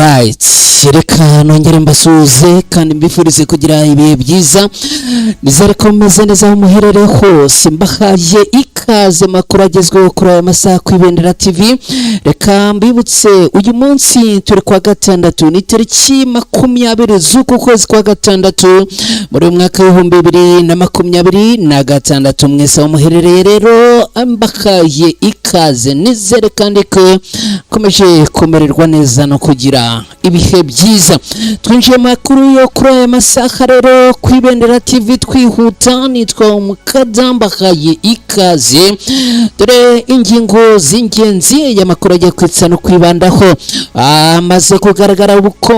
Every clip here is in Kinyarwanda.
Alright, reka nongere mbasuhuze kandi mbifurize kugira ibihe byiza. Nizere ko mumeze neza aho muherereye hose. Mbahaye ikaze makuru agezweho kuri aya masaha ku Ibendera TV. Reka mbibutse, uyu munsi turi kwa gatandatu, ni tariki 20 z'uku kwezi kwa gatandatu muri uyu mwaka w'2026. Mwese aho muherereye rero mbahaye ikaze, nizere kandi ko mukomeje kumererwa neza no kugira ibihe byiza. Twinjiye mu makuru yo kuri aya masaha rero ku Ibendera TV twihuta. Nitwa Umukada, mbahaye ikaze. Dore ingingo z'ingenzi y'amakuru agiye kwitsa no kwibandaho. Amaze kugaragara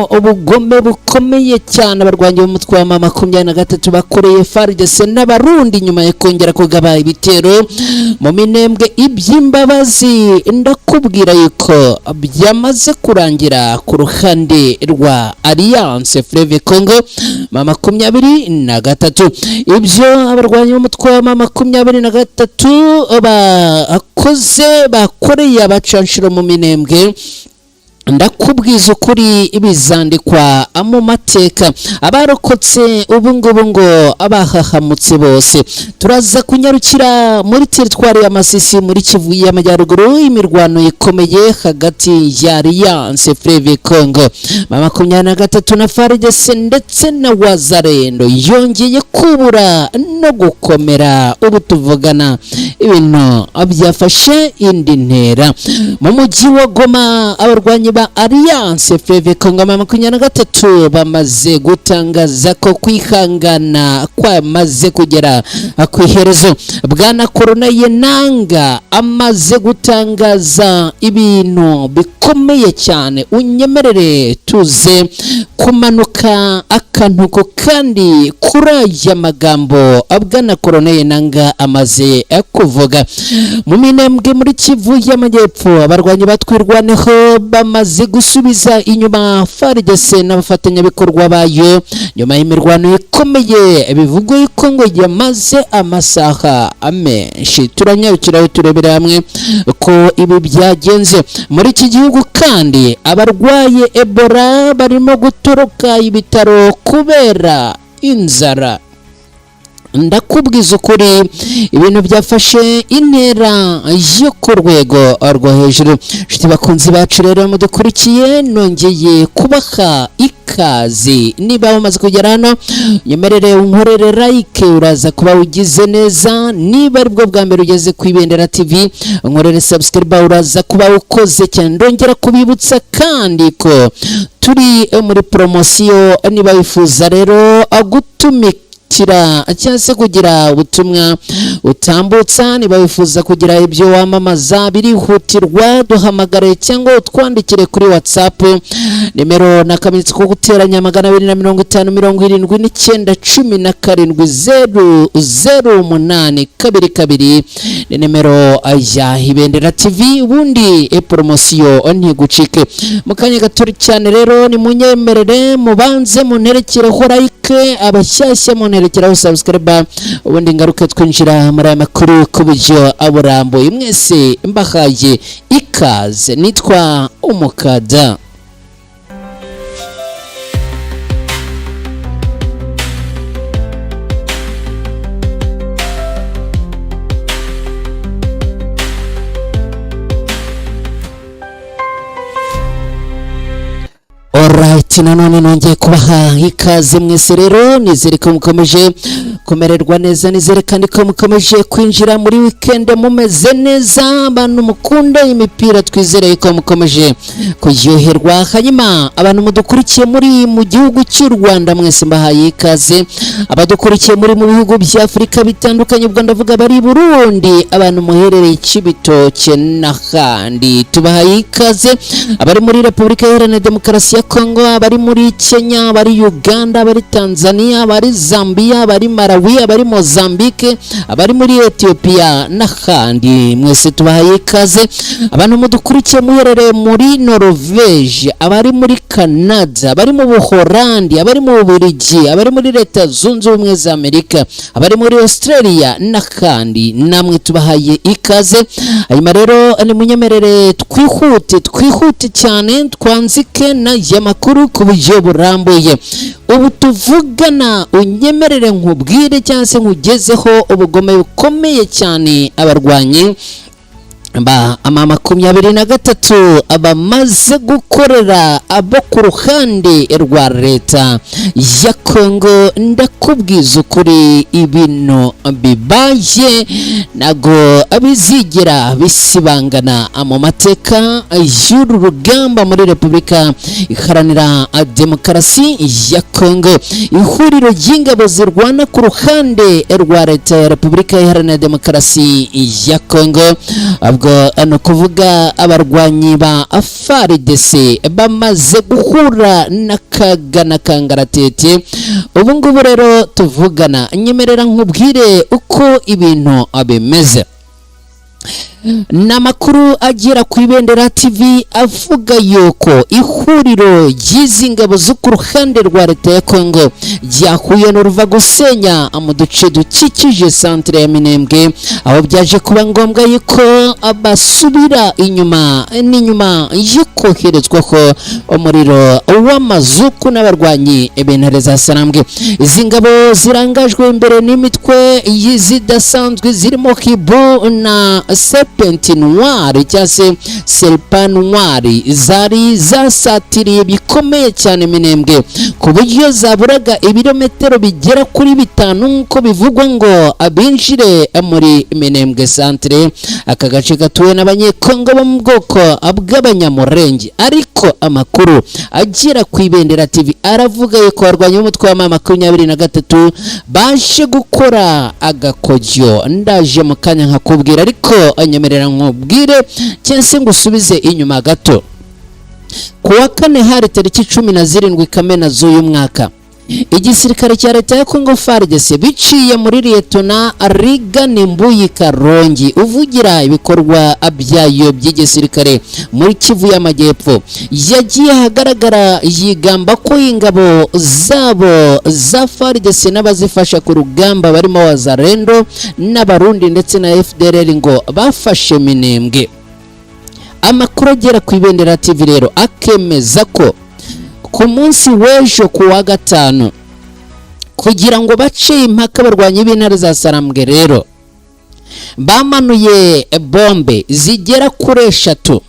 ubugome bukomeye cyane abarwanyi b'umutwe wa M23 bakoreye FARDC n'Abarundi nyuma yo kongera kugaba ibitero mu Minembwe. Iby'imbabazi ndakubwira yuko byamaze kurangira ku ruhande rwa Alliance Fleuve Congo M23. Ibyo abarwanyi b'umutwe wa M23 bakoze, bakoreye abacanshuro mu Minembwe, ndakubwiza ukuri bizandikwa mu mateka. Abarokotse ubu ngubu ngo abahahamutse bose. Turaza kunyarukira muri teritwari ya Masisi muri Kivu y'Amajyaruguru, imirwano ikomeye hagati ya Alliance Fleuve Congo M23 na FARDC ndetse na Wazalendo yongeye kubura no gukomera. Ubu tuvugana ibintu byafashe indi ntera mu mujyi wa Goma. Abarwanyi ba Alliance Fleuve Congo M23 bamaze gutangaza ko kwihangana kwamaze kugera ku iherezo. Bwana Corneille Nanga amaze gutangaza ibintu bikomeye cyane. Unyemerere tuze kumanuka akantuko kandi kuri aya magambo Bwana Corneille Nanga amaze kuvuga. Mu Minembwe muri Kivu y'Amajyepfo, abarwanyi batwirwaneho bamaze gusubiza inyuma FARDC n'abafatanyabikorwa bayo nyuma y'imirwano ikomeye bivugwa yuko ngo yamaze amasaha menshi. Turanyarukiraho turebera hamwe ko ibi byagenze muri iki gihugu. Kandi abarwaye Ebola barimo gutoroka ibitaro kubera inzara. Ndakubwiza ukuri ibintu byafashe intera yo ku rwego rwo hejuru. Inshuti bakunzi bacu rero mudukurikiye, nongeye kubaha ikaze. Niba wamaze kugera hano, nyemerere unkorere like, uraza kuba ugize neza. Niba aribwo bwa mbere ugeze ku Ibendera TV, unkorere subscribe, uraza kuba ukoze cyane. Ndongera kubibutsa kandi ko turi muri poromosiyo. Niba wifuza rero gutumika cyangwa se kugira ubutumwa utambutsa, niba wifuza kugira ibyo wamamaza birihutirwa, duhamagare cyangwa utwandikire kuri WhatsApp. Nimero na akamenyetso ko guteranya 250 79 17 0 0 8 2 2, ni nimero ya Ibendera TV. Ubundi poromosiyo ntigucike. Mu kanya gato cyane rero nimunyemerere mubanze munterekereho like, abashyashya munterekeraho subscribe, ubundi ngaruke twinjira muri aya makuru ku buryo aburambuye. Mwese mbahaye ikaze, nitwa Umukada. Alright, nanone nongeye kubaha ikaze mwese rero. Nizere ko mukomeje kumererwa neza, nizere kandi ko mukomeje kwinjira muri weekend mumeze neza. Abantu mukunda imipira, twizere ko mukomeje kuryoherwa. Hanyuma abantu mudukurikiye muri mu gihugu cy'u Rwanda, mwese mbahaye ikaze. Abadukurikiye muri mu bihugu bya Afurika bitandukanye, ubwo ndavuga bari Burundi, abantu muherereye Cibitoke n'ahandi, tubahaye ikaze. Abari muri Repubulika Iharanira Demokarasi ya Kongo, abari Abari muri Kenya, abari Uganda, abari Tanzania, abari Zambia, abari Malawi, abari Mozambique, abari muri Ethiopia n'ahandi, mwese tubahaye ikaze. Abantu mudukurikiye muherereye muri Norvege, abari muri Canada, abari mu Buholandi, abari mu Bubiligi, abari muri Leta Zunze Ubumwe za Amerika, abari muri Australia n'ahandi, namwe tubahaye ikaze. Hanyuma rero nimunyemerere twihute, twihute cyane, twanzike n'aya makuru ku buryo burambuye. Ubu tuvugana, unyemerere nkubwire cyangwa se nkugezeho ubugome bukomeye cyane abarwanyi ba ama 23 bamaze gukorera abo ku ruhande rwa Leta ya Kongo. Ndakubwiza ukuri, ibintu bibaye ntabwo bizigera bisibangana mu mateka y'uru rugamba muri Repubulika Iharanira Demokarasi ya Kongo. Ihuriro ry'ingabo zirwana ku ruhande rwa Leta ya Repubulika Iharanira Demokarasi ya Kongo, ubwo ni ukuvuga abarwanyi ba FARDC, bamaze guhura n'akaga na kangaratete. Ubu ngubu rero tuvugana, nyemerera nkubwire uko ibintu bimeze. Ni amakuru agera ku Ibendera TV avuga yuko ihuriro ry'izi ngabo zo ku ruhande rwa Leta ya Kongo ryahuye n'uruva gusenya mu duce dukikije santere ya Minembwe, aho byaje kuba ngombwa yuko basubira inyuma n'inyuma yo koherezwaho umuriro w'amazuku n'abarwanyi b'intare za Sarambwe. Izi ngabo zirangajwe imbere n'imitwe zidasanzwe zirimo Hibu na Serpent Noir cyangwa se Serpent Noir, zari zasatiriye bikomeye cyane Minembwe ku buryo zaburaga ibirometero bigera kuri 5 nk'uko bivugwa ngo abinjire muri Minembwe centre. Aka gace gatuwe n'Abanyekongo bo mu bwoko bw'Abanyamurenge, ariko amakuru agera ku Ibendera TV aravuga yuko abarwanyi b'umutwe wa 23 baje gukora agakoryo. Ndaje mu kanya nkakubwira, ariko nyemerera nkubwire cyangwa se ngusubize inyuma gato. Ku wa kane, hari tariki 17 Kamena z'uyu mwaka, igisirikare cya Leta ya Kongo FARDC biciye muri Liyetona Rigane Mbuyi Karongi uvugira ibikorwa byayo by'igisirikare muri Kivu y'Amajyepfo, yagiye ahagaragara yigamba ko ingabo zabo za FARDC n'abazifasha ku rugamba barimo Wazalendo n'Abarundi ndetse na FDLR ngo bafashe Minembwe. Amakuru agera ku Ibendera TV rero akemeza ko ku munsi w'ejo ku wa gatanu, kugira ngo bace impaka abarwanyi b'intare za Sarambwe rero, bamanuye bombe zigera kuri 3,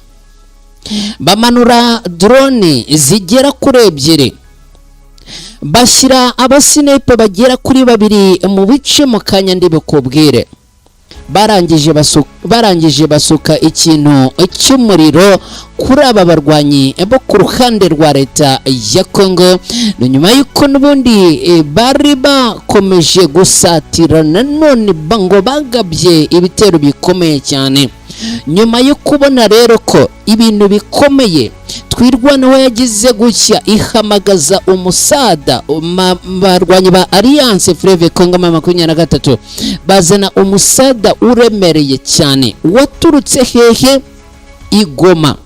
bamanura drone zigera kuri 2, bashyira abasinepe bagera kuri 2 mu bice mu kanya ndibukubwire. Barangije basuka ikintu cy'umuriro kuri aba barwanyi bo ku ruhande rwa Leta ya Kongo. Ni nyuma y'uko n'ubundi bari bakomeje gusatira nanone ngo bagabye ibitero bikomeye cyane. Nyuma yo kubona rero ko ibintu bikomeye, Twirwaneho yagize gutya ihamagaza umusada barwanyi ba Alliance Fleuve Congo 23, bazana umusada uremereye cyane waturutse hehe? Igoma.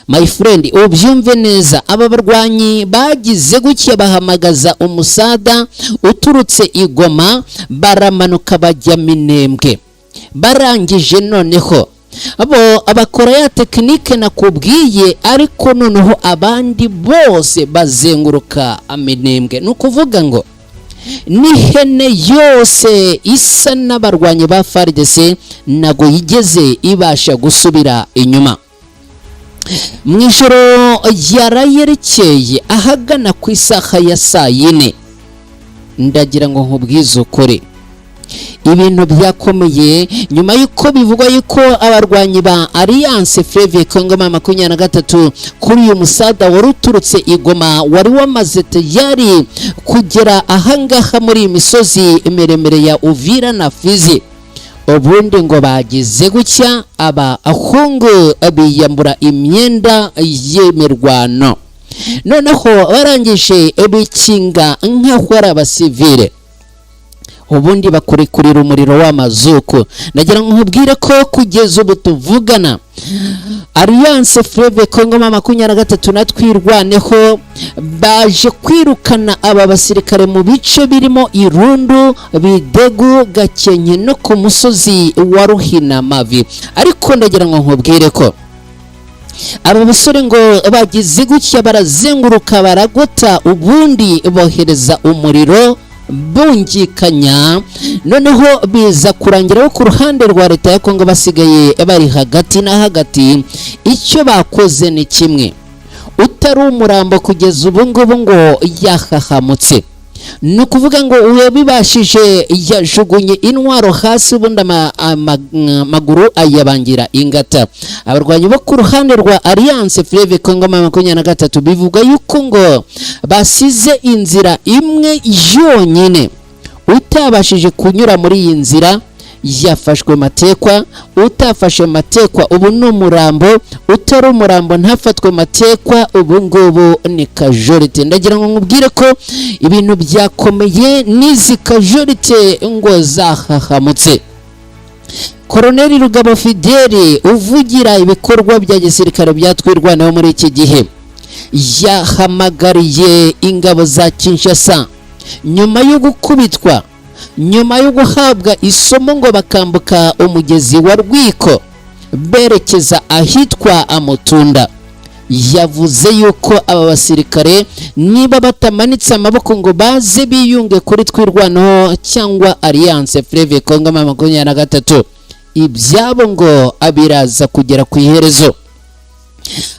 My friend, ubyumve neza, aba barwanyi bagize gutya bahamagaza umusada uturutse Igoma, baramanuka bajya Minembwe. Barangije noneho abo abakora ya tekinike nakubwiye, ariko noneho abandi bose bazenguruka Minembwe. Ni ukuvuga ngo n'ihene yose isa n'abarwanyi ba FARDC ntago yigeze ibasha gusubira inyuma. Mu ijoro yarayerekeye ahagana ku isaha ya saa 4, ndagira ngo nkubwize ukuri, ibintu byakomeye nyuma y'uko bivugwa yuko abarwanyi ba Alliance Fleuve Congo 23 kuri uyu musada wari uturutse Igoma wari wamaze tayari kugera ahangaha muri iyi misozi miremire ya Uvira na Fizi. Ubundi ngo bagize gutya abahungu biyambura imyenda y'imirwano. Noneho barangije bikinga nk'aho ari abasivile, ubundi bakurekurira umuriro w'amazuku. Nagira ngo nkubwire ko kugeza ubu tuvugana, Alliance Fleuve Congo M23 na Twirwaneho baje kwirukana aba basirikare mu bice birimo Irundu, Bidegu, Gakenke no ku musozi wa Ruhinamavi. Ariko ndagira ngo nkubwire ko aba basore ngo bagize gutya barazenguruka, baragota, ubundi bohereza umuriro bungikanya. Noneho biza kurangira ku ruhande rwa leta ya Kongo basigaye bari hagati na hagati. Icyo bakoze ni kimwe: utari umurambo kugeza ubu ngubu ngo yahahamutse. Ni ukuvuga ngo uwabibashije yajugunye intwaro hasi, ubundi amaguru ayabangira ingata. Abarwanyi bo ku ruhande rwa Alliance Fleuve Congo M23 bivuga yuko ngo basize inzira imwe yonyine. Utabashije kunyura muri iyi nzira yafashwe matekwa, utafashe matekwa ubu ni umurambo, utari umurambo ntafatwe matekwa ubu ngubu ni casualty. Ndagira ngo nkubwire ko ibintu byakomeye, n'izi casualty ngo zahahamutse. Koroneli Rugabo Fideli, uvugira ibikorwa bya gisirikare bya Twirwaneho muri iki gihe, yahamagariye ingabo za Kinshasa nyuma yo gukubitwa, nyuma yo guhabwa isomo, ngo bakambuka umugezi wa Rwiko berekeza ahitwa Amutunda. Yavuze yuko aba basirikare niba batamanitse amaboko ngo baze biyunge kuri Twirwaneho cyangwa Alliance Fleuve Congo M23, ibyabo ngo abiraza kugera ku iherezo.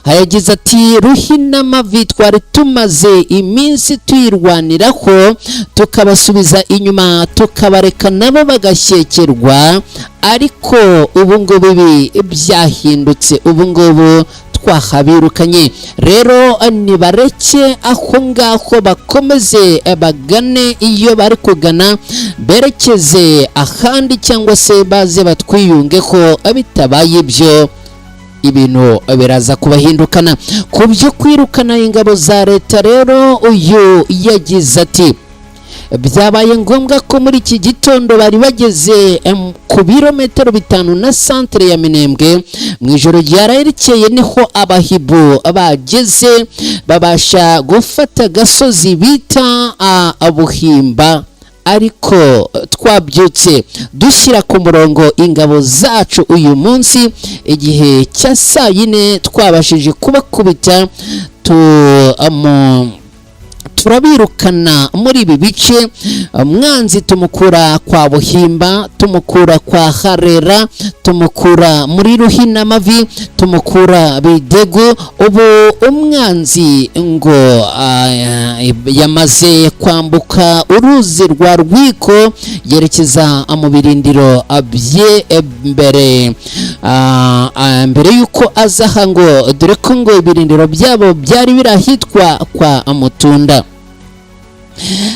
Yagize ati: "Ruhinamavi twari tumaze iminsi tuyirwaniraho, tukabasubiza inyuma, tukabareka nabo bagashyekerwa, ariko ubu ngubu ibi byahindutse, ubu ngubu twahabirukanye. Rero nibareke aho ngaho, bakomeze bagane iyo bari kugana, berekeze ahandi cyangwa se baze batwiyungeho. Bitabaye ibyo, ibintu biraza kubahindukana." Ku byo kwirukana ingabo za leta rero, uyu yagize ati: "Byabaye ngombwa ko muri iki gitondo bari bageze ku birometero 5 na santere ya Minembwe. Mu ijoro ryarekeye niho abahibu bageze, babasha gufata agasozi bita Buhimba, ariko twabyutse dushyira ku murongo ingabo zacu. Uyu munsi igihe cya saa 4 twabashije kubakubita, turabirukana muri ibi bice. Umwanzi tumukura kwa Buhimba, tumukura kwa Harera, tumukura muri Ruhinamavi, tumukura Bidegu. Ubu umwanzi ngo yamaze kwambuka uruzi rwa Rwiko yerekeza mu birindiro bye mbere y'uko aza aha, ngo dore ko ngo ibirindiro byabo byari biri ahitwa kwa Mutunda."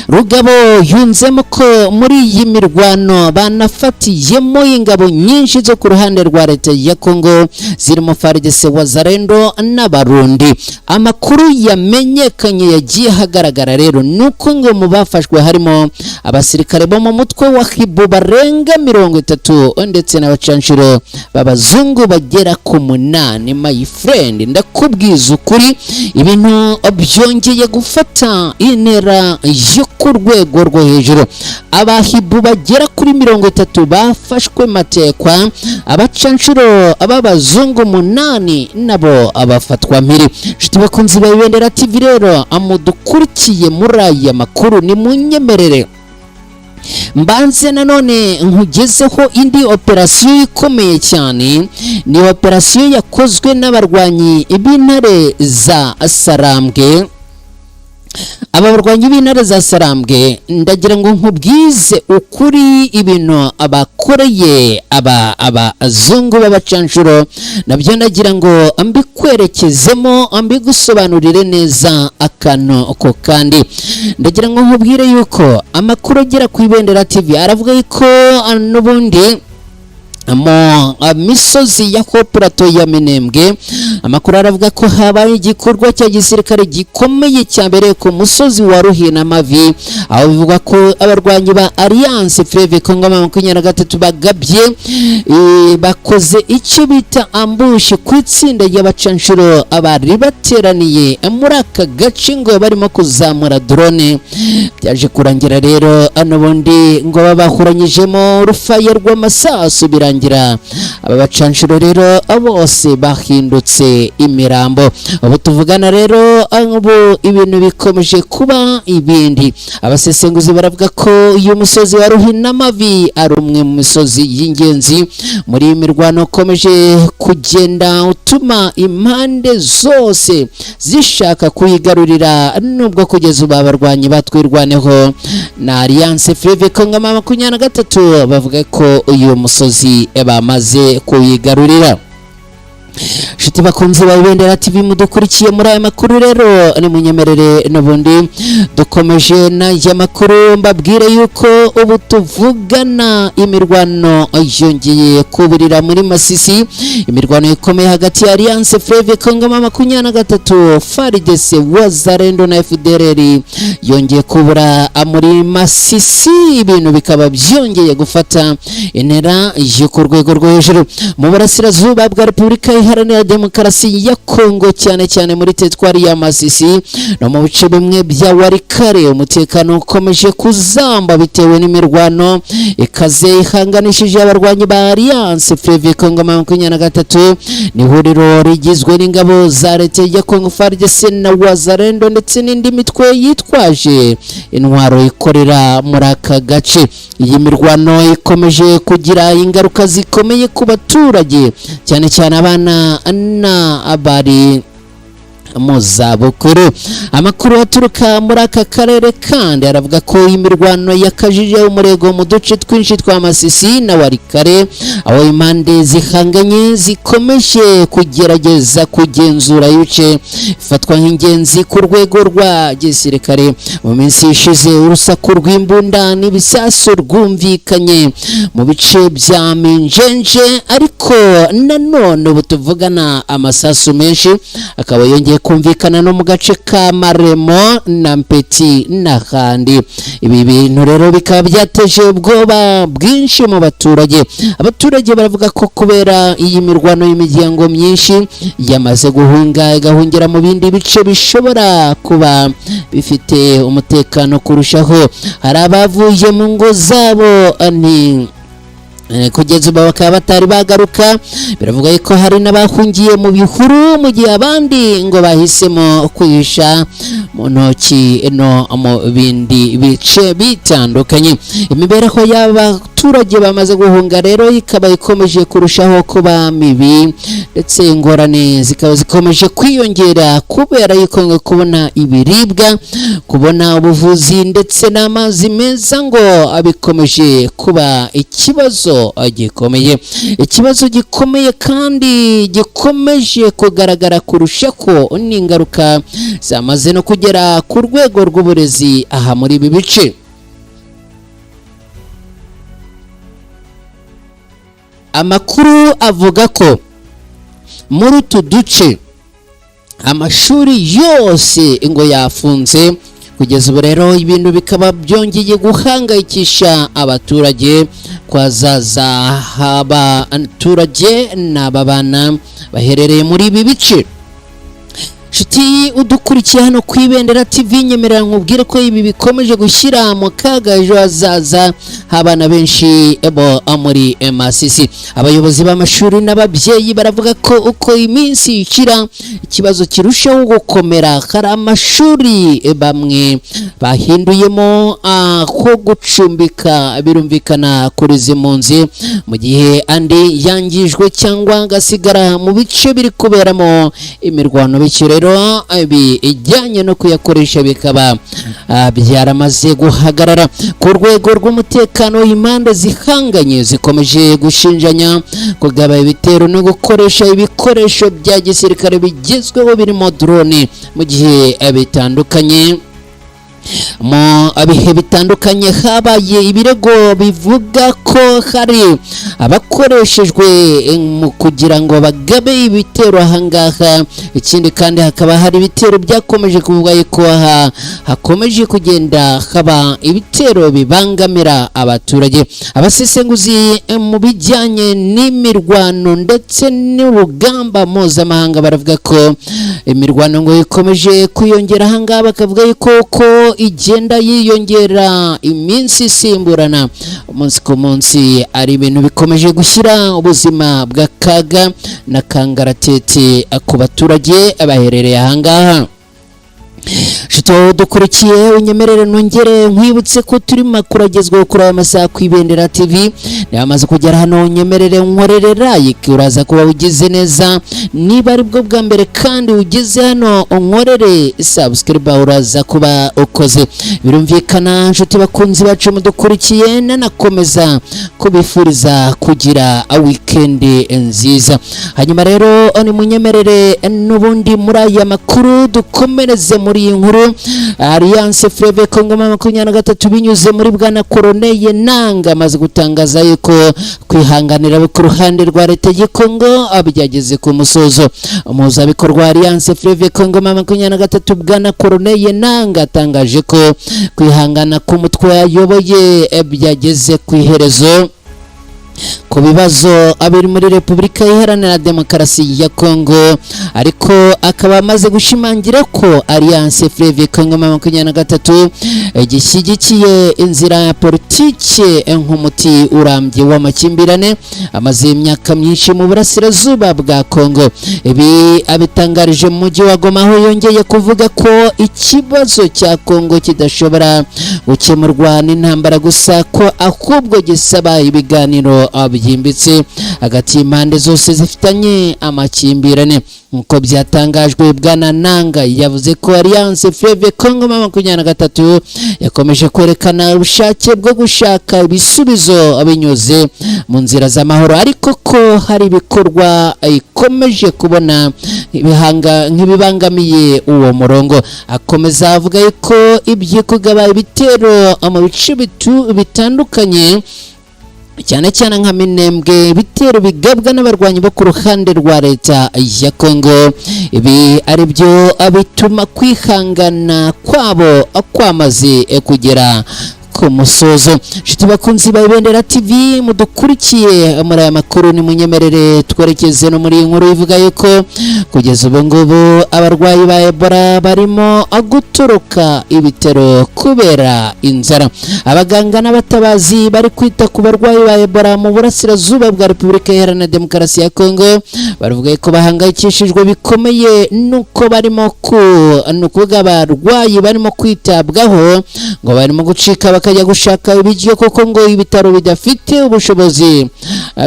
Rugabo yunzemo ko muri iyi mirwano banafatiyemo ingabo nyinshi zo ku ruhande rwa leta ya Kongo, zirimo FARDC, Wazalendo n'Abarundi. Amakuru yamenyekanye yagiye ahagaragara rero ni uko ngo mu bafashwe harimo abasirikare bo mu mutwe wa Hibu barenga 30 ndetse n'abacanshuro b'abazungu bagera ku 8. My friend, ndakubwiza ukuri, ibintu byongeye gufata intera yo ku rwego rwo hejuru. Abahibu bagera kuri 30 bafashwe matekwa, abacanshuro b'abazungu 8 nabo abafatwa mpiri. Nshuti bakunzi ba Ibendera TV rero amudukurikiye muri aya makuru, ni munyemerere mbanze nanone nkugezeho indi operasiyo ikomeye cyane. Ni operasiyo yakozwe n'abarwanyi b'intare za Sarambwe. Aba barwanyi b'intare za Sarambwe, ndagira ngo nkubwize ukuri, ibintu abakoreye aba abazungu b'abacanshuro nabyo ndagira ngo mbikwerekezemo, mbigusobanurire neza akantu ko. Kandi ndagira ngo nkubwire yuko amakuru agera ku Ibendera TV aravuga yuko n'ubundi Mu misozi ya Plateau ya Minembwe, amakuru aravuga ko habaye igikorwa cya gisirikare gikomeye cyabereye ku musozi wa Ruhinamavi, aho bivugwa ko abarwanyi ba Alliance Fleuve Congo 23 bagabye bakoze icyo bita ambush ku itsinda ry'abacanshuro abari bateraniye muri aka gace, ngo barimo kuzamura drone. Byaje kurangira rero n'ubundi ngo babahuranyijemo urufaya rw'amasasu, birangira aba bacanshuro rero bose bahindutse imirambo. Ubu tuvugana rero, ubu ibintu bikomeje kuba ibindi. Abasesenguzi baravuga ko uyu musozi wa Ruhinamavi ari umwe mu misozi y'ingenzi muri iyi mirwano ukomeje kugenda utuma impande zose zishaka kuyigarurira, nubwo kugeza ubu abarwanyi batwirwaneho na Alliance Fleuve Congo 23 bavuga ko uyu musozi bamaze kuyigarurira. Nshuti bakunzi ba Ibendera TV mudukurikiye muri aya makuru rero, nimunyemerere n'ubundi dukomeje n'aya makuru, mbabwire yuko ubu tuvugana imirwano yongeye kuburira muri Masisi, imirwano ikomeye hagati ya Alliance Fleuve Congo 23, FARDC, Wazalendo na FDLR yongeye kubura muri Masisi, ibintu bikaba byongeye gufata intera yo ku rwego rwo hejuru mu burasirazuba bwa Repubulika Iharanira Demokarasi ya Kongo, cyane cyane muri teritwari ya Masisi no mu bice bimwe bya Walikale. Umutekano ukomeje kuzamba bitewe n'imirwano ikaze ihanganishije abarwanyi ba Alliance Fleuve Congo 23, ni ihuriro rigizwe n'ingabo za leta ya Congo, FARDC na Wazalendo, ndetse n'indi mitwe yitwaje intwaro ikorera muri aka gace. Iyi mirwano ikomeje kugira ingaruka zikomeye ku baturage, cyane cyane abana n'abari mu zabukuru. Amakuru aturuka muri aka karere kandi aravuga ko imirwano yakajije umurego mu duce twinshi twa Masisi na Walikale, aho impande zihanganye zikomeje kugerageza kugenzura ibice bifatwa nk'ingenzi ku rwego rwa gisirikare. Mu minsi ishize, urusaku rw'imbunda n'ibisasu rwumvikanye mu bice bya Minjenje, ariko nanone ubu tuvugana amasasu menshi akaba yongeye kumvikana no mu gace ka Maremo na Mpeti n'ahandi. Ibi bintu rero bikaba byateje ubwoba bwinshi mu baturage. Abaturage baravuga ko kubera iyi mirwano y'imiryango myinshi yamaze guhunga, igahungira mu bindi bice bishobora kuba bifite umutekano kurushaho. Hari abavuye mu ngo zabo ni kugeza ubu bakaba batari bagaruka. Biravuga ko hari n'abahungiye mu bihuru, mu gihe abandi ngo bahisemo kwihisha mu ntoki no mu bindi bice bitandukanye. Imibereho y'abaturage bamaze guhunga rero ikaba ikomeje kurushaho kuba mibi, ndetse ingorane zikaba zikomeje kwiyongera kubera yuko ngo kubona ibiribwa, kubona ubuvuzi ndetse n'amazi meza ngo bikomeje kuba ikibazo gikomeye. Ikibazo gikomeye kandi gikomeje kugaragara kurusha ko n'ingaruka zamaze no kugera ku rwego rw'uburezi aha muri ibi bice. Amakuru avuga ko muri utu duce amashuri yose ngo yafunze kugeza ubu. Rero ibintu bikaba byongeye guhangayikisha abaturage kwazaza abaturage n'aba bana baherereye muri ibi bice. Nshuti udukurikiye hano ku Ibendera TV, nyemerera nkubwire ko ibi bikomeje gushyira mu kaga ejo hazaza abana benshi bo muri Masisi. Abayobozi b'amashuri n'ababyeyi baravuga ko uko iminsi ishira ikibazo kirushaho gukomera. Hari amashuri bamwe bahinduyemo aho gucumbika, birumvikana kuri izi mpunzi, mu gihe andi yangijwe cyangwa agasigara mu bice biri kuberamo imirwano, bityo rero bijyanye no kuyakoresha bikaba byaramaze guhagarara. Ku rwego rw'umutekano, impande zihanganye zikomeje gushinjanya kugaba ibitero no gukoresha ibikoresho bya gisirikare bigezweho birimo drone, mu gihe bitandukanye. Mu bihe bitandukanye habaye ibirego bivuga ko hari abakoreshejwe mu kugira ngo bagabe ibitero ahangaha. Ikindi kandi, hakaba hari ibitero byakomeje kuvuga yuko aha hakomeje kugenda haba ibitero bibangamira abaturage. Abasesenguzi mu bijyanye n'imirwano ndetse n'urugamba mpuzamahanga baravuga ko imirwano ngo ikomeje kwiyongera ahangaha, bakavuga yuko ko igenda yiyongera iminsi isimburana umunsi ku munsi, ari ibintu bikomeje gushyira ubuzima bw'akaga na kangaratete ku baturage baherereye ahangaha. Shito dukurikiye, unyemerere nongere nkwibutse ko turi makuru agezweho kuri aya masaha ku Ibendera TV. Niba amaze kugera hano, unyemerere nkorere like, uraza kuba ugize neza. Niba ari bwo bwa mbere kandi ugeze hano, unkorere subscribe, uraza kuba ukoze. Birumvikana, nshuti bakunzi bacu mudukurikiye, nanakomeza kubifuriza kugira weekend nziza. Hanyuma rero nimunyemerere n'ubundi muri aya makuru dukomereze muri iyi nkuru. Alliance Fleuve Congo 23 binyuze muri bwana Corneille Nanga amaze gutangaza yuko kwihanganira ku ruhande rwa leta y'I Congo byageze ku musozo. Umuhuzabikorwa wa Alliance Fleuve Congo 23, bwana Corneille Nanga, atangaje ko kwihangana k'umutwe ayoboye byageze ku iherezo ku bibazo abiri muri Repubulika Iharanira Demokarasi ya Congo, ariko akaba amaze gushimangira ko Alliance Fleuve Congo 23 gishyigikiye inzira ya politike nk'umuti urambye w'amakimbirane amaze imyaka myinshi mu burasirazuba bwa Congo. Ibi abitangarije mu mujyi wa Goma, aho yongeye kuvuga ko ikibazo cya Congo kidashobora gukemurwa n'intambara gusa, ko ahubwo gisaba ibiganiro byimbitse hagati y'impande zose zifitanye amakimbirane. Nk'uko byatangajwe, bwana Nanga yavuze ko Alliance Fleuve Congo 23 yakomeje kwerekana ubushake bwo gushaka ibisubizo binyuze mu nzira z'amahoro, ariko ko hari ibikorwa ikomeje kubona nk'ibibangamiye uwo murongo. Akomeza avuga ko ibyo kugaba ibitero mu bice bitandukanye, cyane cyane nka Minembwe, ibitero bigabwa n'abarwanyi bo ku ruhande rwa leta ya Congo, ibi ari byo bituma kwihangana kwabo kwamaze kugera ku musozo. Nshuti bakunzi ba Ibendera TV mudukurikiye muri aya makuru, nimunyemerere twerekeze no muri iyi nkuru ivuga yuko kugeza ubu ngubu abarwayi ba Ebola barimo gutoroka ibitaro kubera inzara. Abaganga n'abatabazi bari kwita ku barwayi ba Ebola mu burasirazuba bwa Repubulika Iharanira Demokarasi ya Congo baravuga ko bahangayikishijwe bikomeye nuko barimo ku ni ukuvuga abarwayi barimo kwitabwaho ngo barimo gucika bakajya gushaka ibiryo, kuko ngo ibitaro bidafite ubushobozi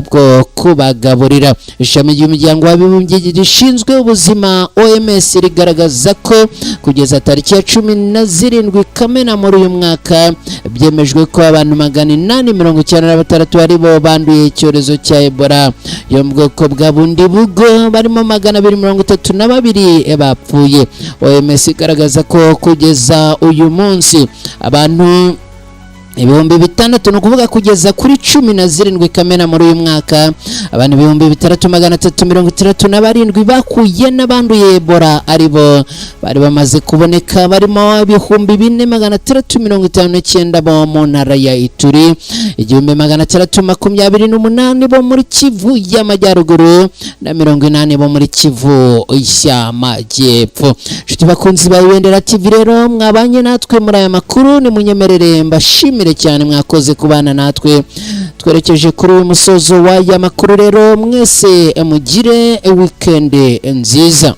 bwo kubagaburira. Ishami ry'Umuryango w'Abibumbye rishinzwe ubuzima, OMS, rigaragaza ko kugeza tariki ya 17 Kamena muri uyu mwaka byemejwe ko abantu 896 ari bo banduye icyorezo cya Ebola yo mu bwoko bwa Bundibugyo, barimo 232 bapfuye. OMS igaragaza ko kugeza uyu munsi abantu 6000, ni ukuvuga kugeza kuri 17 Kamena muri uyu mwaka, abantu 6367 bakuye n'abanduye Ebola ari bo bari bamaze kuboneka, barimo 4659 bo mu ntara ya Ituri, 1628 bo muri Kivu y'Amajyaruguru na 80 bo muri Kivu y'Amajyepfo. Inshuti bakunzi ba Ibendera TV rero mwabanye natwe muri aya makuru, nimunyemerere mbashimire cyane, mwakoze kubana natwe. Twerekeje kuri uyu musozo w'aya makuru rero, mwese mugire weekend nziza.